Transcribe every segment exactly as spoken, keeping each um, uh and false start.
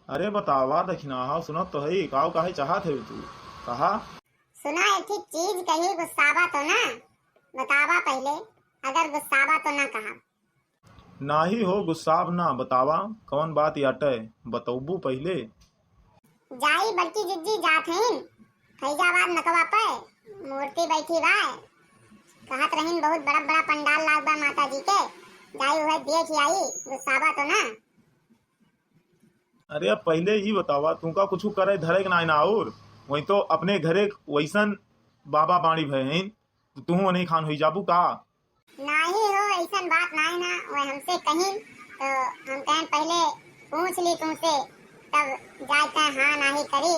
अरे बतावा दखिनहा, सुनत तो हई, काव काहे चाहत है तू? कहा। सुना, एक ठे चीज कही, गुस्सावा तो ना? बतावा पहिले, अगर गुस्सावा तो ना कहा। नाही हो, गुस्साब ना, बतावा, कौन बात याटे, बतौबू पहिले? जाई बड़की जिज्जी, जात हईन फैजाबाद नकवा पे, मूर्ति बैठी बा, कहत रहीन बहुत बड़ा बड़ा पंडाल लाग बा माता जी के, जाई उहे देख आई, गुस्सावा तो ना? अरे अब पहिले ई बतावा, तुमका कुछ करे धरे के नाई ना, और वही तो अपने घरे वैसन बाबा बाणी भए हैं, तो तुहू नहीं खान होई जाबू का? नाही हो, ऐसन बात नाही ना, वह हमसे कहिन, तो हम कहन पहिले पूछ ली तुमसे, तब जाए तय हाँ नाही करी।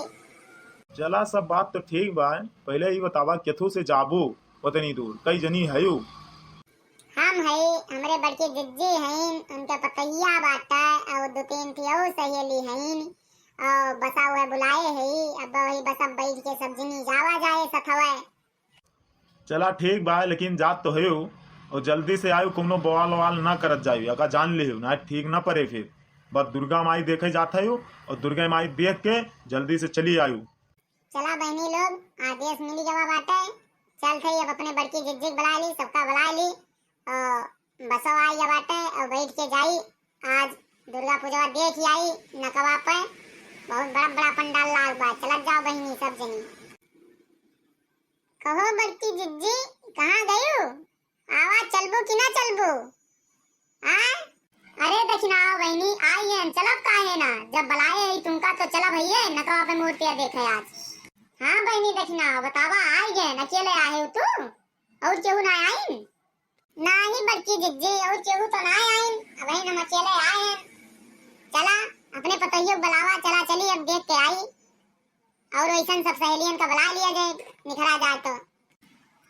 चला, सब बात तो ठीक बा, पहिले ई बतावा, केथू से जाबू ओतनी दूर, कई जनी हयू? हम हई, हमरे बड़की जिज्जी हईन, उनके पतैया बाटे, और दो तीन ठे और सहेली हईन, और बसा हुए बुलाए हई, अब वही बस अब बैठ के सब जनी जावा जाए सथवे। चला ठीक बा, लेकिन जात तो हयू, और जल्दी से आयु, कोनो बवाल ववाल ना करत जायु, अका जान लिहू, ना ठीक ना परे फिर। बस दुर्गा माई देखे जात हयू, और दुर्गा माई देख के जल्दी से चली आयु। चला बहनी लोग, आदेश मिल गवा बाटे, चल थे अब अपने बड़की जिज्जी के बुला ली, सबका बुला ली, और बसो आई गवा बाटे, और बैठ के जाई, आज दुर्गा पूजवा देख आई नकवा पे, बहुत बड़ा बड़ा पंडाल लाग बा, चलत जाओ बहनी सब जनी। कहो बड़की जिज्जी, कहाँ गयू? आवा, चलबू कि ना चलबू? आ? अरे दखिनहा बहनी, आई गए, चलब काहे ना? जब बुलाए ही तुमका तो चलब हइये, नकवा पे मूर्तिया देखे आज। हाँ बहनी दखिनहा, बतावा, आई गए, अकेले आए हो तू? और केहू ना आइन? नाही बड़की जिज्जी, और केहू तो ना आइन, अब हम अकेले आए हैं। चला, अपने पतोहियो के बुलावा, चला चली, अब देख के आई। और वैसन सब सहेलियन का बुला लिया जाए, निखरा जाए तो।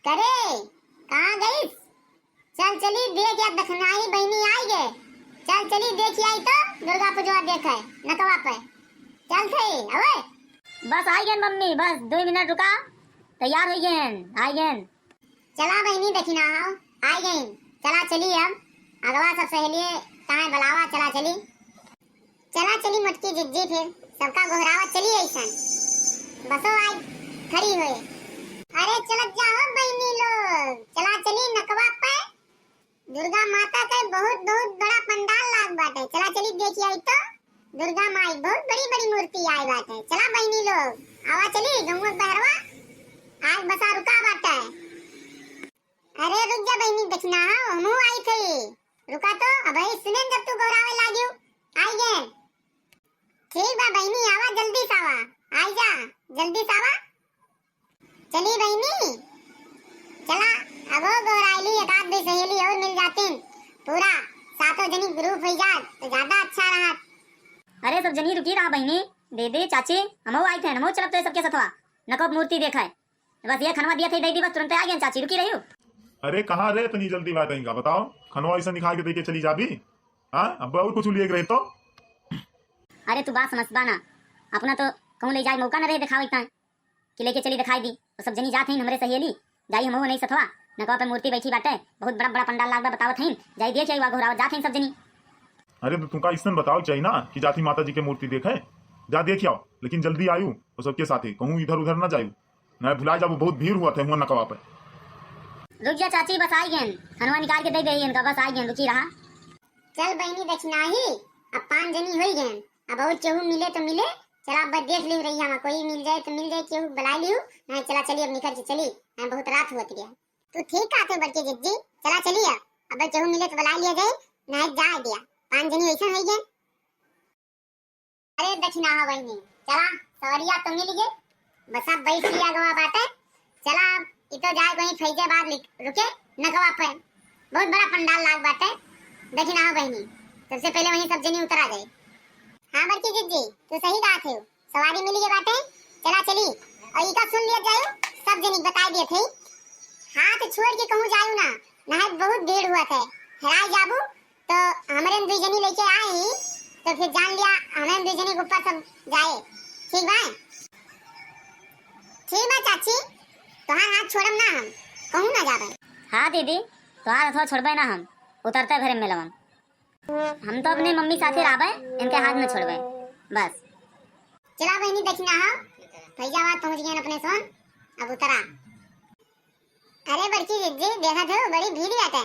करे, कहाँ गईस? चल चली, देख या दखिनही बहिनी आई गे। चल चली, देख आई तो दुर्गा पूजवा देखे नकवा पे। चल थे, अबे। बस आई गए मम्मी, बस दो मिनट रुका, तैयार हो गए, आई गए। चला बहिनी दखिनहा, आई गई। चला चली अब, अगवा सब सहेलिये ताए बुलावा, चला चली। चला चली मोटकी जिज्जी फिर, सबका गोहरावा चली ऐसन। बसो आज खड़ी होए। अरे चलत जाओ बहिनी लोग, चला चली नकवा पे। दुर्गा माता के बहुत बहुत बड़ा पंडाल लाग बाटे, चला चली देखी आई तो। दुर्गा माई बहुत बड़ी बड़ी मूर्ति आई बाटे, चला बहिनी लोग, आवा चली गौवा बहरवा, आज बसा रुका बाटे। अरे रुक जा बहिनी दखिनहा, हमहू आई थी। रुका तो, अबही सुनेन जब तू गोहरावे लागियो, आई गेन। ठीक बा बहिनी, आवा जल्दी से आवा, आई जा, जल्दी से आवा। चली बहिनी, चला, अगो गोहराइली एक आध दुई सहेली और मिल जातीन, पूरा सातों जनी group हुई जात तो ज्यादा अच्छा रहत। अरे सब जनी रुकी रहा बहिनी, दीदी, चाची, हमहू आई थे, हमहू चलब तो सबके सथवा, नकब मूर्ति देखाए। बस ये खनवा दिया थे, दे दी, बस तुरंत आ गए चाची, रुकी रही हो। अरे कहाँ रे इतनी जल्दी बात आएगा, बताओ, खनवा ऐसा निकाल के दे के चली जाबी? हाँ, अब और कुछ लिए रहे तो? अरे तू बात समझबा ना, अपना तो कहूँ ले जाए मौका न रहे दिखावे इतना कि लेके चली दिखाई दी। तो सब जनी जात हईन हमरे सहेली, जाई हमहू नहीं सथवा, नकवा पे मूर्ति बैठी बाटे, बहुत बड़ा बड़ा पंडाल लाग बा बतावत हईन, जाई देख आई, वा घुरावत जात हईन सब जनी। अरे तो तुमका ऐसन बताओ चाहिए ना कि जाती माता जी के मूर्ति देखे, जा देख आओ, लेकिन जल्दी आयु और सबके साथे कहूँ इधर उधर ना जायु। नहीं भुला जाबू, बहुत भीड़ हुआ थे हुआ नकवा पे। रुक जा चाची, बस आई गए, खनवा निकाल के दे दे इनका, बस आई गए, रुकी रहा। चल बहिनी दखिनही, अब पाँच जनी होई गए, अब और केहू मिले तो मिले। चला अब देख लियो रही हम, कोई मिल जाए तो मिल जाए, केहू बुला लियो, नहीं चला चली अब निकल के चली, नहीं बहुत रात हुआ गया। तू ठीक कहते बड़की जिज्जी, चला चली अब, अब केहू मिले तो बुला लिया जाए, नहीं जा दिया, पाँच जनी ऐसा होई गए। अरे दखिनहा बहिनी, चला, सवरिया तो मिल गए, बस अब बैठ लिया गवा बाटे। चला, अब इतो जाए वहीं फैजाबाद लिख-, रुके, नकवा पे बहुत बड़ा पंडाल लाग बाटे। दखिनहा बहिनी, सबसे पहले वहीं सब जनी उतरा जाए। हाँ बड़की जिज्जी, तू सही कहा थे, सवारी मिल गए बाटे, चला चली। और इका सुन लिया जाए, सब जनी बताई दिए थे, हाथ छोड़ के कहूँ जायू ना, नहीं बहुत भीड़ हुआ थे, हेराई जाबू तो हमरे में दुई जनी लेके आई, तो फिर जान लिया हमरे में दुई जनी के ऊपर सब जाए। ठीक बा? ठीक बा चाची, तोहार हाथ छोड़म ना हम, कहूँ ना जाबे। हाँ दीदी, तोहार हथवा छोड़बे ना हम, उतरते घरे में लवन। हम तो अपने मम्मी साथे रहबे, इनके हाथ में छोड़बे, बस। चला बहिनी दक्षिणा हो, भैया बात पहुँच गए अपने सोन, अब उतरा। अरे बड़की जिज्जी, देखत हो बड़ी भीड़ बाटे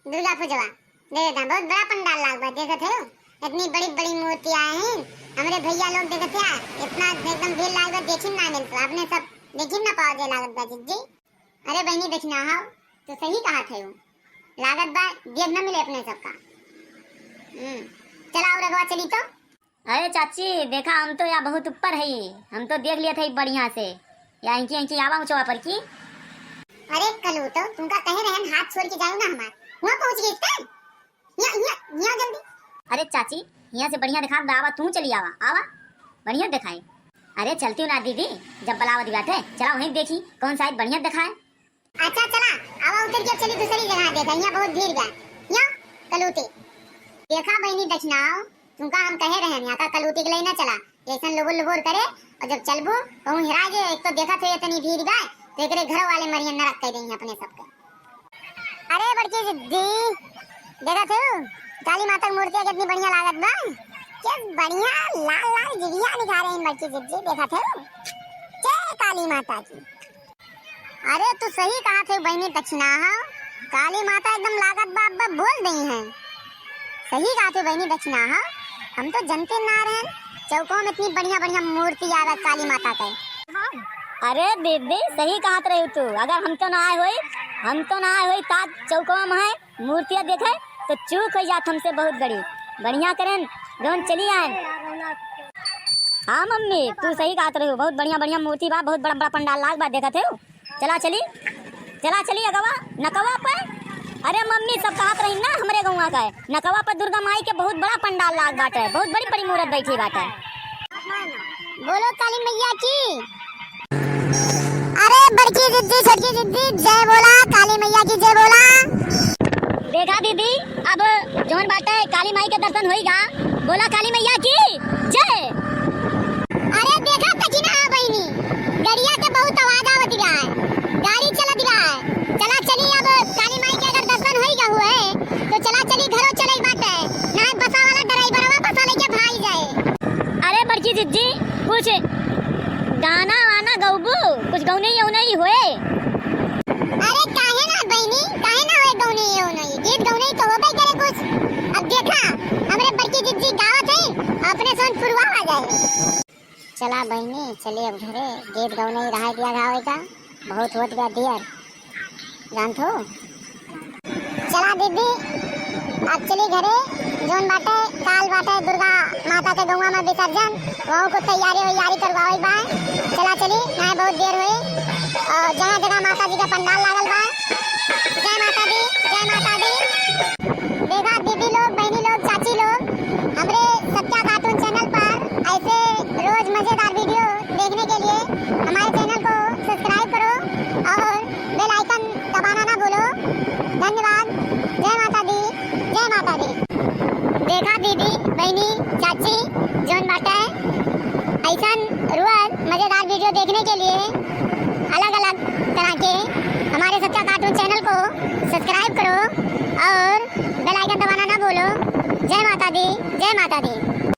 दुर्गा पूजवा। देखत हो बहुत बड़ा पंडाल लाग बा, देखत हो इतनी बड़ी बड़ी मूर्ति आए हैं। हमरे भैया लोग देखत हो, इतना एकदम भीड़ लाग बा, देखी ना मिलत, अपने सब देखी ना पाओ जे लागत बा जिज्जी। अरे बहिनी दक्षिणा हो, तो सही कहत हो, लागत बा देख न मिले अपने सबका। हम्म, चला और अगवा चली तो। अरे चाची, देखा हम तो या बहुत ऊपर है, हम तो देख लिया था बढ़िया से। या इनकी इनकी आवा ऊंचवा पर की। अरे कलू तो तुमका कहे रहन हाथ छोड़ के जाओ ना हमार। हुआ पहुंच गई इस time? यहाँ, यहाँ, यहाँ जल्दी। अरे चाची, यहाँ से बढ़िया दिखा, आवा तू चली आवा, आवा। बढ़िया दिखाए। अरे चलती हूँ ना दीदी, जब बुलावत बाटे, चला वहीं देखी कौन सा है बढ़िया दिखाए। अच्छा चला, आवा उतर के चली दूसरी जगह देखा, यहाँ बहुत भीड़ बा। यहाँ कलूटी। देखा बहिनी दक्षिणा हो, तुमका हम कहे रहन, यहाँ का कलूटी के लिए ना चला, ऐसन लुबुर लुबुर करे, और जब चलबू, कहूँ हेरा गए, एक तो देखत हो इतनी भीड़ बा, तो एकरे घर वाले मरियन नरक कर देंगे अपने सबके। अरे बड़की जिज्जी, देखत हो, काली माता की मूर्तियाँ कितनी बढ़िया लागत बा, क्या बढ़िया लाल लाल जिगिया निखारे हैं बड़की जिज्जी, देखत हो, जय काली माता की। अरे तू सही कहत हो बहिनी दक्षिणा हो, काली माता एकदम लागत बा, अब बोल दई है। सही कहत हो बहिनी दक्षिणा हो, हम तो जनते ना रहन, चौको में इतनी बढ़िया बढ़िया मूर्ति आवे काली माता के। अरे दीदी सही कहत रही तू, अगर हम तो ना आए होई, हम तो ना आए होई तात चौको में है मूर्तियाँ देखे तो चूक हो जात हमसे बहुत बड़ी। बढ़िया करेन, जौन चली आएन। हाँ मम्मी, तू सही कहत रही हो, बहुत बढ़िया बढ़िया मूर्ति बा, बहुत बड़ा बड़ा पंडाल लाग बा, देखत हो। चला चली, चला चली अगवा, नकवा पे। अरे मम्मी, सब कहत रही ना हमरे गौवा का है, नकवा पे दुर्गा माई के बहुत बड़ा पंडाल लाग बाटे, बहुत बड़ी बड़ी मूरत बैठी बाटे। बोलो काली मैया की। अरे बड़की जिज्जी, छोटकी जिज्जी, जय बोला, काली मैया की जय बोला। देखा दीदी, अब जौन बाटे काली माई के दर्शन होइगा, बोला काली मैया की जय। अरे देखा दक्षिणा हो बहिनी, गड़िया के बहुत आवाज आवत बा, गाड़ी चलत बा। चला चली, अब काली माई के अगर दर्शन होइगा हुए तो चला चली, घरो चले बाटे, ना बसा वाला ड्राइवरवा बसा लेके भाग जाए। अरे बड़की जिज्जी, कुछ गाना वाना गौबू, कुछ गौनई औनई होए? अरे काहे ना बहिनी, काहे ना होए गौनई औनई, गीत गौनई तो होबे करे कुछ। अब देखा, हमरे बड़की जिज्जी गावत है, अपने सोन पुरवा आ जाए। चला बहिनी, चली अब घरे, गीत गौनई रहाई दिया गावे का, बहुत होत बा दियर। जानत हो? चला दीदी, अब चली घरे, जौन बाटे, काल बाटे दुर्गा माता के गौवा में विसर्जन, वहू को तैयारी वैयारी करवावे बा। चला चली, ना बहुत देर होई। और जगह जगह माता जी का पंडाल लागल बा। जय माता दी, जय माता दी। देखा दीदी लोग, बहिनी लोग, चाची लोग, हमरे सत्या cartoon channel पर ऐसे रोज मजेदार video देखने के लिए हमारे channel को subscribe करो और bell icon दबाना ना भूलो। धन्यवाद। जय माता दी, जय माता दी। देखा दीदी, बहिनी, चाची, जौन बाटे, ऐसन रोज मजेदार video देखने के लिए अलग-अलग तरह के हमारे सच्चा cartoon channel को subscribe करो और bell icon दबाना ना भूलो। जय माता दी, जय माता दी।